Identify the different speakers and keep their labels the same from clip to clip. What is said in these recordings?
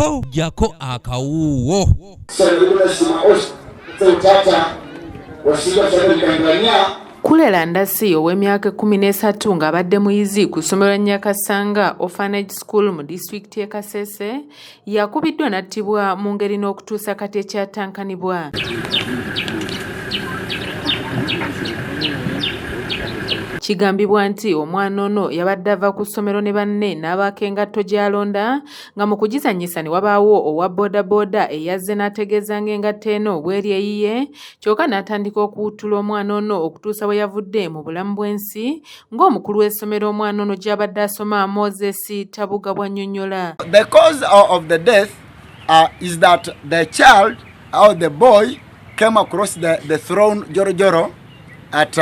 Speaker 1: Jjako jjako akawuuwo.
Speaker 2: Kulela Ndasi ow'emyaka 13 ng'abadde muyizi ku ssomero lya Nyakasanga Orphanage School mu disitulikiti y'e Kasese yakubiddwa n'attibwa mu ngeri n'okutuusa kati ekyatankanibwa. Kigambibwa nti omwana ono yabadde ava ku ssomero ne banne n'abaako engatto gy'alonda nga mu kugizannyisa ne wabaawo owa boodabooda eyazze n'ategeeza ng'engatto eno bw'eri eyiye kyokka n'atandika okuwuttula omwana ono okutuusa bwe yavudde mu bulamu bw'ensi ng'omukulu w'essomero omwana ono gy'abadde asoma Moses Tabuga bw'annyonnyola.
Speaker 3: The cause of the death is that the child or the boy came across the thrown Jorojoro at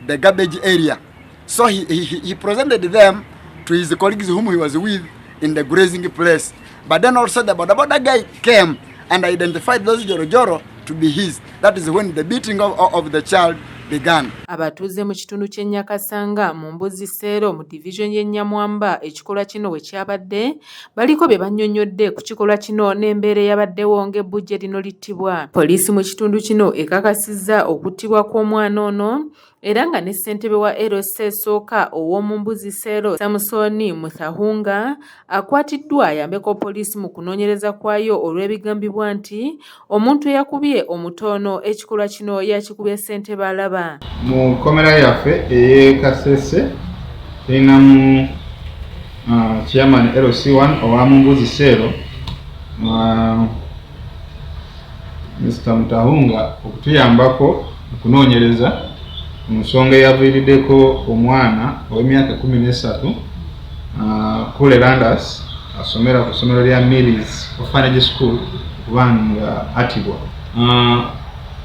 Speaker 3: the garbage area. So he presented them to his colleagues whom he was with in the grazing place. But then also the boda boda guy came and identified those Jorojoro to be his. That is when the beating of the child began.
Speaker 2: Abatuuze mu kitundu ky'e Nyakasanga mu Mbuzi Seero mu divizoni y'e Nyamwamba ekikolwa kino we kyabadde baliko bye bannyonnyodde ku kikolwa kino n'embeera eyabaddewo ng'ebbujje lino littibwa. Poliisi mu kitundu kino ekakasizza okuttibwa kw'omwana ono era nga ne ssentebe wa LC esooka ow'omu Mbuzi Seero Samusoni Muthahunga akwatiddwa ayambeko poliisi mu kunoonyereza kwayo olw'ebigambibwa nti omuntu eyakubye omuto ono ekikolwa kino yakikubye ssentebe alaba.
Speaker 4: Mu kkomera yaffe ey'e Kasese tulinamu chairman LC1 owa Mumbuzi Seero, Mr. Mutahunga, okutuyambako okunoonyereza ku nsonga eyaviiriddeko omwana ow'emyaka 13, Kule Landas, asomera ku ssomero lya Mills Orphanage School, okuba nga attibwa.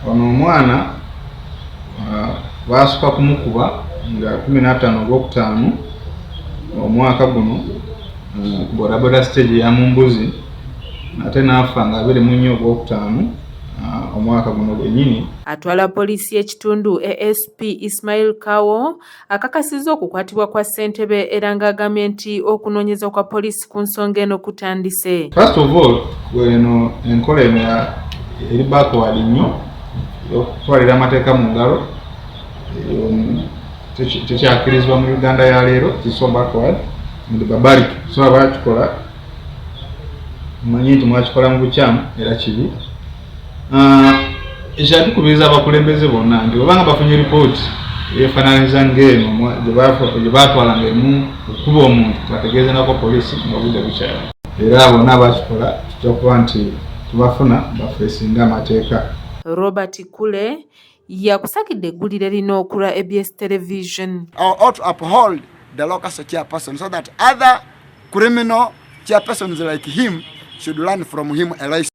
Speaker 4: Ono omwana baasooka kumukuba nga 15 Ogwokutaano omwaka guno ku bodaboda stage eya Mumbuzi, ate n'afa nga 24 Ogwokutaano omwaka guno gwennyini.
Speaker 2: Atwala poliisi y'ekitundu ASP Ismail Kawo akakasizza okukwatibwa kwa ssentebe era ng'agambye nti okunoonyeza kwa poliisi ku nsonga eno kutandise.
Speaker 4: First of all, eno enkola eno eri backward nnyo, okutwalira amateeka mu ngalo tekyakkirizibwa mu Uganda ya leero. It's backward and barbaric. So abakikola, mmanyi nti mwakikola mu bukyamu era kibi. Ekyatukubiriza abakulembeze bonna nti obanga bafunye ripooti eyefaananyiriza ng'eno gye baatwalanga emu okukuba omuntu, bategeeze nako poliisi nga obudde bukyali. Era bonna abakikola tujja kuba nti tubafuna bafeesinga amateeka.
Speaker 2: Robert Kule yakusakidde eggulire lino ku lwa ABS Television.
Speaker 3: Or to uphold the local chairperson so that other criminal chairpersons like him should learn from him a lesson.